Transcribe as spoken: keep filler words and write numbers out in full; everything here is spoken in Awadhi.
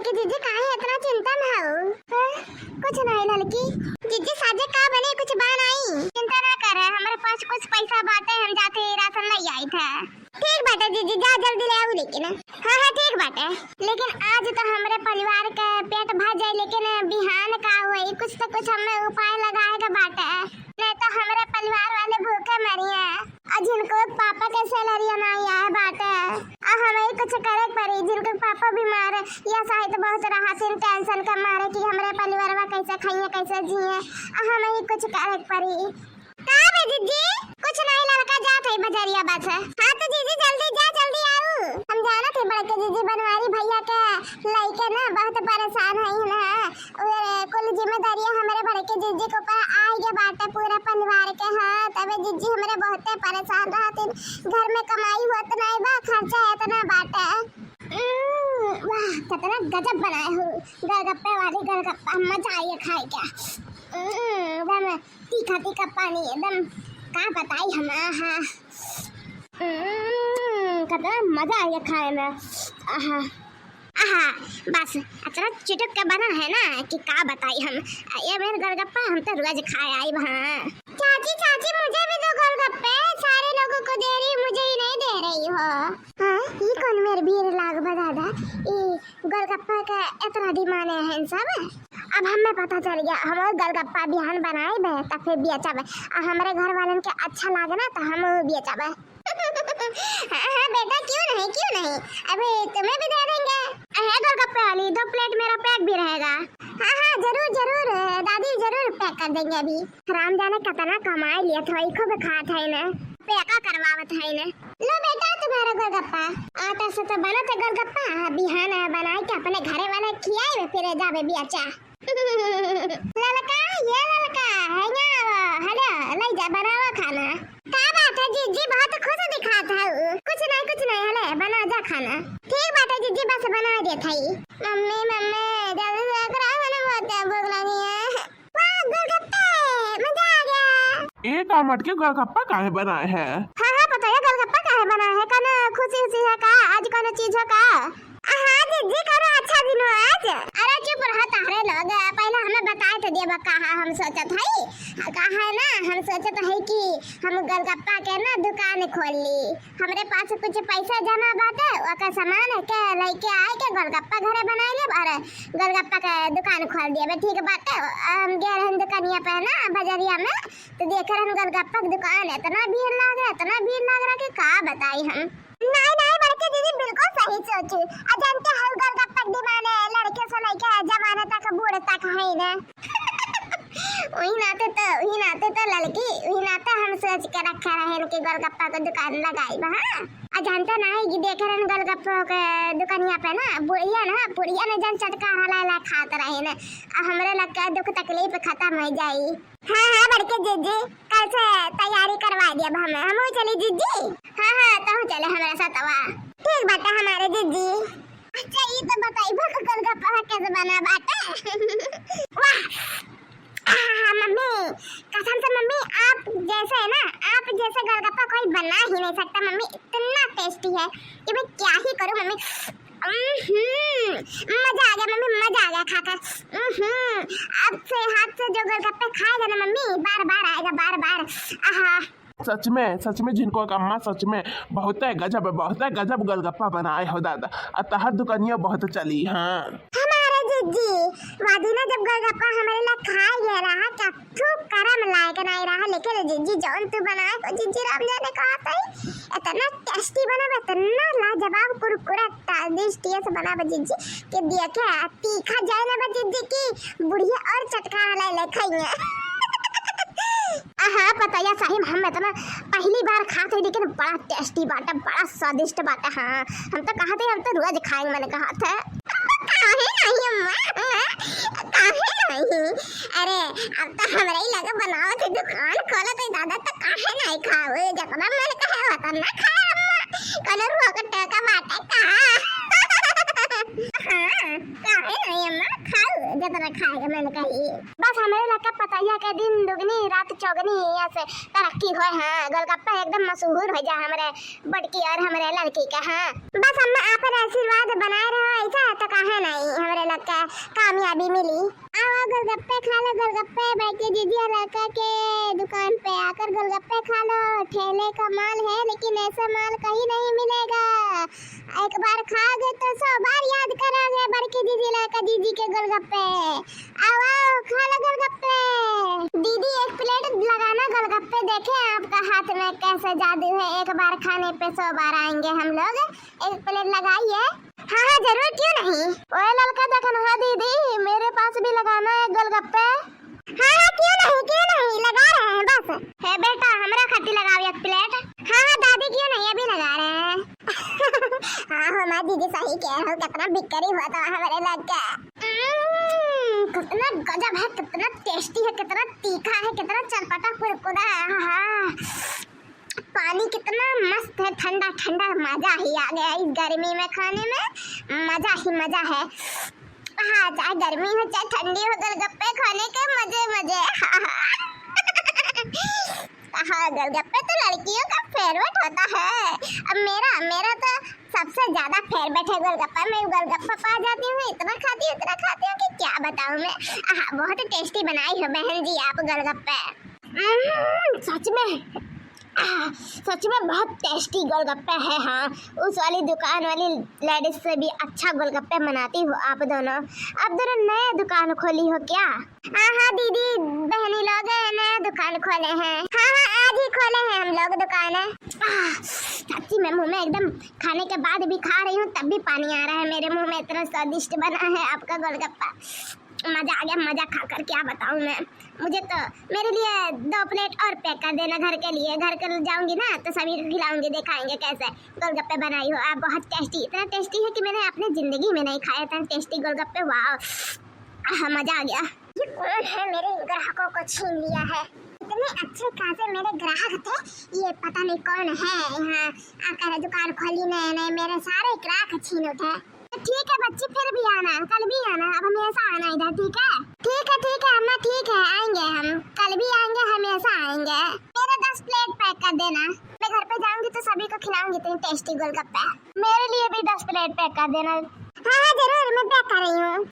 कि जीजी काहे इतना चिंता में हऊ? हाँ? कुछ नहीं ललकी। जीजी साजे का बने, कुछ बा नहीं। चिंता ना करे, हमरे पास कुछ पैसा बाटे, हम जाते राशन ले आई थे। ठीक बाटे जीजी, जा जल्दी ले आऊ लेकिन। हाँ, हाँ, ठीक बाटे। लेकिन आज तो हमरे परिवार के पेट भर जाए, लेकिन बिहान का होई, कुछ तो कुछ हमें उपाय लगाए के बाटे, नहीं तो हमरे परिवार वाले भूखे मरिए। और जिनको पापा के सैलरी नहीं आए बाटे, और हमें ही कुछ करे के पड़ी। जिनको पापा बीमार है, या शायद बहुत रहा टेंशन के मारे कि हमरे परिवारवा कैसे खाइए, कैसे जिए, और हमें ही कुछ करे के पड़ी। का बे जीजी? कुछ नहीं ललका, जात है बजरिया बस। हाँ तो जीजी जल्दी जा, जल्दी आऊ। हम जानत है बड़के जीजी बनवारी भैया के लइके ना बहुत परेशान है ना, उहे कुल जिम्मेदारियाँ हमरे बड़के जीजी के ऊपर आइ गए बाटे पूरे परिवार के। हाँ, तबे जीजी हमरे बहुते परेशान रहतिन, घर में कमाई होत नहीं बा, खर्चा इतना बाटे। उम्म, वाह, कितना गजब बनाए हो गोलगप्पे वाली गोलगप्पा, मजा आइए खाए के। उम्म, एकदम तीखा तीखा पानी, एकदम का बताई हम, आहा। उम्म, कितना मजा आइए खाए में, आहा। आहा, बस, इतना चुटक के बनल है ना कि का बताई हम। ये मेर गोलगप्पा हम तो रोज खाए आइब हाँ। चाची, चाची, मुझे भी दो गोलगप्पे, सारे लोगों को दे रही, मुझे ही नहीं दे रही हो। हाँ, ये कौन मेर भीड़ लाग बा दादा? ये गोलगप्पा का इतना डिमांड है इन सब। अब हमें पता चल गया, हम गोलगप्पा बिहान बनाइबे, तब फिर बेचबे। आ हमरे घर वालन के अच्छा लागे ना, तो हम बेचबे। हाँ, हाँ, बेटा, क्यों नहीं, क्यों नहीं? अभी तुम्हें भी दे देंगे। अरे, गोलगप्पे वाली, दो प्लेट मेरा पैक भी रहेगा। हाँ, हाँ, जरूर, जरूर, दादी, जरूर पैक कर देंगे अभी। राम जाने कितना कमाई लिया था, इको भी खात है ना, पैका करवावत है ना। लो बेटा, तुम्हारा गोलगप्पा। आटा से तो बनत है गोलगप्पा, बिहान बनाए के अपने घरे वाले खियाए, फिर जाबे बेचा। ललका, ये ललका, है ना, हेलो, ले जा, बनावा खाना। का बात है जीजी, बहुत खुश दिखात है। कुछ नहीं, कुछ नहीं, हले, बना जा खाना। ठीक बात है जीजी, बस बना देत है। मम्मी, मम्मी, जल्दी से करा, मने बहुत भूख लगी है। वाह, गोलगप्पे, मजा आ गया। ए, का मटके गोलगप्पा काहे बनाए है? हाँ, हाँ, पता है, गोलगप्पा काहे बनाए है? कौनो खुशी उसी है का? आज कौनो चीज है का? हाँ जीजी, कौनो अच्छा दिन हो आज? अरे चुप रहा तारे लोग, पहले हमें बताए तो दिया कहा हम सोचत हई। कहा है ना, हम सोचत हई कि हम गोलगप्पा के ना दुकान खोल ली। हमरे पास कुछ पैसा जमा बाटे, ओकर सामान के लेके आए के गोलगप्पा घरे बनाए लेब और गोलगप्पा के दुकान खोल दिया। ठीक बाटे, हम गए रहन दुकानिया पे ना बजरिया में, तो देखे रहन गोलगप्पा के दुकान, इतना भीड़ लाग रहा, इतना भीड़ लाग रहा कि का बताई हम। नहीं, नहीं, बड़की दीदी बिल्कुल सही सोची। आ जानते हो, गोलगप्पा के दीवाने लड़के से लेके जवाने तक, बूढ़े तक है ना। वही नाते तो, वही नाते तो ललकी, वही नाते हम सोच के रखे रहे कि गोलगप्पा के दुकान लगाई बा, हाँ। आ जानते नहीं कि देखे रहन गोलगप्पा के दुकानिया पे ना, बुढ़िया ना, बुढ़िया ने जन चटका हला हला खात रहे ना। आ हमरे लग के दुख तकलीफ खत्म हो जाई। हाँ, हाँ, बड़के जीजी, कल से तैयारी करवा दिया हमें, हम चली जीजी। हाँ, हाँ, तू चले हमारे साथ आवा। ठीक बाटे हमारे जीजी। अच्छा, ये तो बताई, गोलगप्पा कैसे बना बाटे? वाह, आहा, मम्मी, कसम से मम्मी, आप जैसे है ना, आप जैसे गोलगप्पा कोई बना ही नहीं सकता मम्मी, इतना टेस्टी है कि मैं क्या ही करूँ मम्मी। उम्हूं, मजा आ गया मम्मी, मजा आ गया खाकर। उम्हूं, आपसे हाथ से जो गोलगप्पे खाएगा ना मम्मी, बार बार आएगा, बार बार। आहा। सच में, सच में झिनको के अम्मा, सच में बहुते गजब, बहुते गजब गोलगप्पा बनाए हो दादा। आ तहर दुकानिया बहुत चली, हाँ। हमारे जीजी, वादी ना जब गोलगप्पा हमारे ला खाए गए रहा, क्या तू करम लायक नहीं रहा, लेकिन जीजी जौन तू बनाए हो जीजी, राम जाने कहा था, इतना टेस्टी बना बा, इतना लाजवाब कुरकुरा स्वादिष्ट टेस्ट बना बा जीजी, कि दिया के तीखा जाए ना बा जीजी की बुढ़िया और चटका ले ले खाइए। आहा, पता या साहिब, हम इतना पहली बार खात है, लेकिन बड़ा टेस्टी बाटे, बड़ा स्वादिष्ट बाटे। हाँ, हम तो कहते, हम तो रोज खाए, मैंने कहा था। काहे नहीं अम्मा? काहे नहीं? अरे, अब तो हमरे ही लगे बनावत है, दुकान खोलत है दादा, तो काहे नहीं खाओ? जितना मन कहे उतना खाओ अम्मा, कोनो रोक टोक बाटे का? हाँ, काहे नहीं अम्मा, खाओ, जितना खाए के मन कही। बस हमरे लगे पतैया के दिन दुगनी रात चौगनी, यहाँ से तरक्की होए। हाँ, गोलगप्पा एकदम मशहूर हो जा हमरे बड़की और हमरे लड़की के। हाँ, बस अम्मा आपन आशीर्वाद बनाए रहो ऐसा, तो काहे नहीं हमरे कामयाबी मिली। आओ, आओ, गोलगप्पे खा लो, गोलगप्पे। बड़की दीदी और लड़का के दुकान पे आकर गोलगप्पे खा लो। ठेले का माल है, लेकिन ऐसा माल कहीं नहीं मिलेगा। एक बार खाओगे तो सौ बार याद करोगे बड़की दीदी, लड़का दीदी के गोलगप्पे। आओ, आओ, खा लो गोलगप्पे। दीदी, एक प्लेट लगाना गोलगप्पे, देखें आपका हाथ में कैसे जादू है, एक बार खाने पे सौ बार आएंगे हम लोग। एक प्लेट लगाइए। हाँ, हाँ, जरूर, क्यों नहीं। ओए ललका, देखन, हाँ दीदी, मेरे पास भी लगाना है गोलगप्पे। हाँ, हाँ, क्यों नहीं, क्यों नहीं, लगा रहे हैं बस। हे बेटा, हमरा खातिर लगाओ एक प्लेट। हाँ, हाँ दादी, क्यों नहीं, अभी लगा रहे हैं। हाँ, हमार दीदी सही कह रहे हो, कितना बिक्री हुआ था हमारे लड़का। हम्म, कितना गजब है, कितना टेस्टी है, कितना तीखा है, कितना चटपटा कुरकुरा है। हाँ, पानी कितना मस्त है, ठंडा ठंडा, मजा ही आ गया इस गर्मी में खाने में, मजा ही मजा है। हाँ, चाहे गर्मी हो चाहे ठंडी हो, गोलगप्पे खाने के मजे मजे। हाँ, गोलगप्पे तो लड़कियों का फेवरेट होता है। अब मेरा, मेरा तो सबसे ज्यादा फेवरेट है गोलगप्पा। मैं गोलगप्पा पा जाती हूँ, इतना खाती हूँ, इतना खाती हूँ कि क्या बताऊँ मैं। हाँ, बहुत टेस्टी बनाई हो बहन जी आप गोलगप्पे। हम्म, सच में, आह, सच में बहुत टेस्टी गोलगप्पे है। हाँ, उस वाली दुकान वाली लेडीज से भी अच्छा गोलगप्पे बनाती हो आप दोनों। आप दोनों नया दुकान खोली हो क्या? हाँ, हाँ दीदी, बहनी लोग नया दुकान खोले हैं। हाँ, हाँ, आज ही खोले हैं हम लोग दुकान। आह, सच्ची में मुँह में एकदम, खाने के बाद भी खा रही हूँ, तब भी पानी आ रहा है मेरे मुँह में, इतना स्वादिष्ट बना है आपका गोलगप्पा। मजा आ गया, मजा खाकर क्या बताऊँ मैं। मुझे तो, मेरे लिए दो प्लेट और पैक कर देना घर के लिए। घर के जाऊंगी ना तो सभी को खिलाऊंगी, दिखाएंगे कैसे गोलगप्पे बनाई हो आप। बहुत टेस्टी, इतना टेस्टी है कि मैंने अपने जिंदगी में नहीं खाया इतना टेस्टी गोलगप्पे। वाह, आहा, मजा आ गया। ये कौन है मेरे ग्राहकों को छीन लिया है? इतने अच्छे खासे मेरे ग्राहक थे, ये पता नहीं कौन है यहाँ आकर दुकान खोली नए नए, मेरे सारे ग्राहक छीन उठे। तो ठीक है बच्ची, फिर भी आना, कल भी आना, अब हमेशा आना इधर, ठीक है? ठीक है, ठीक है अम्मा, ठीक है, आएंगे हम, कल भी आएंगे, हमेशा आएंगे। मेरा दस प्लेट पैक कर देना, मैं घर पे जाऊंगी तो सभी को खिलाऊंगी इतनी टेस्टी गोलगप्पे। मेरे लिए भी दस प्लेट पैक कर देना। हाँ, हाँ, जरूर, मैं पैक कर रही हूँ।